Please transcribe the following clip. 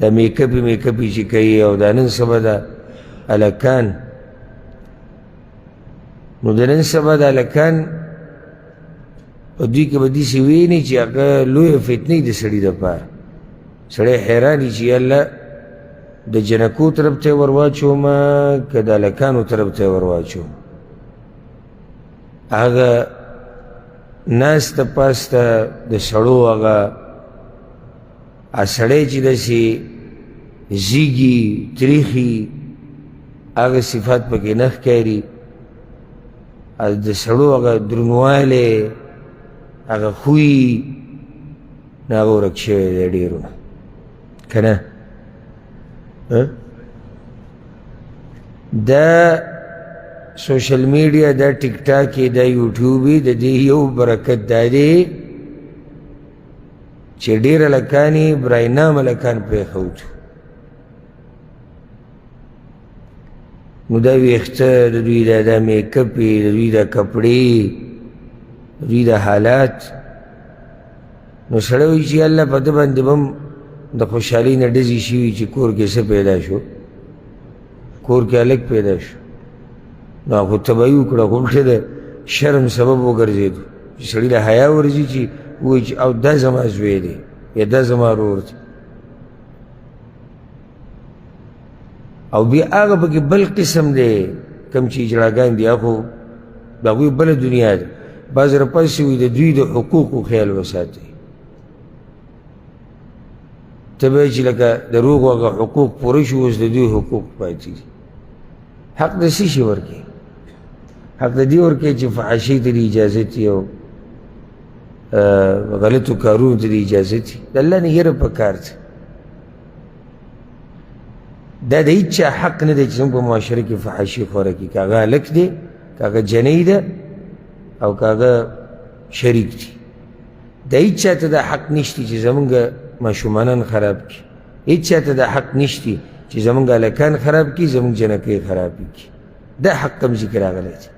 دا میکپې میکپې چې کوي، او دا نن سبا دا هلکان، نو د نن سبا د هلکان په دوی کې به داسې ویني چې هغه لویه فتنې د سړي دپاره. سړی حیران وي چې الله د جنکو طرف ته یې ور واچوم که د هلکانو طرف ته یې ور واچوم. هغه ناسته پاسته د سړو، هغه سړی چې داسې زیږي تریخي، هغه صفات پکې نه ښکاري. د سړو هغه درونوالی، هغه خوی، نو هغه ورک شوی دی ډېرو نه، که نه؟ دا سوشل میډیا، دا ټیک ټاک، دا یوټیوب، د دې یو برکت دا دی چې ډېر هلکان یې برای نام هلکان پرېښودو. نو دا ویښته د دوی، دا دا میکپ یې د دوی، دا کپړې د دوی، دا حالات، نو سړی وایي چې الله په ده باندې به هم د خوشحالۍ نه ډزې شوي چې کور کې څه پیدا شو، کور کې هلک پیدا شو، نو هغه تباهي وکړه، خو الټه د شرم سبب وګرځېدو چې سړي له حیا ورځي چې ووایي چې او دا زما زوی دی یا دا زما ورور دی. او بیا هغه پکې بل قسم دی کوم چې اجراګان دي، هغه د هغوی بله دنیا ده. بعض راپاسې وي د دوی د حقوقو خیال وساتي، ته به چې لکه د روغو هغه حقوق پوره شو، اوس د دوی حقوق پاتې دي. حق د څه شي ورکوي؟ حق د دې ورکوي چې فحاشۍ ته دې اجازه وي او غلطو کارونو ته دې اجازه وي. د الله نه یره پکار ده. دا د هیچا حق نه دی چې زموږ په معاشره کې فحاشي خوره کړي، که هغه هلک دی، که هغه جنۍ ده، او که هغه شریک دی. د هیچا ته دا حق نشتی چې زموږ ماشومانان خراب کړي، هیچا ته دا حق نشتی چې زموږ هلکان خراب کړي، زموږ جنکۍ خراب کړي. دا حق کوم ځای کې راغلی دی؟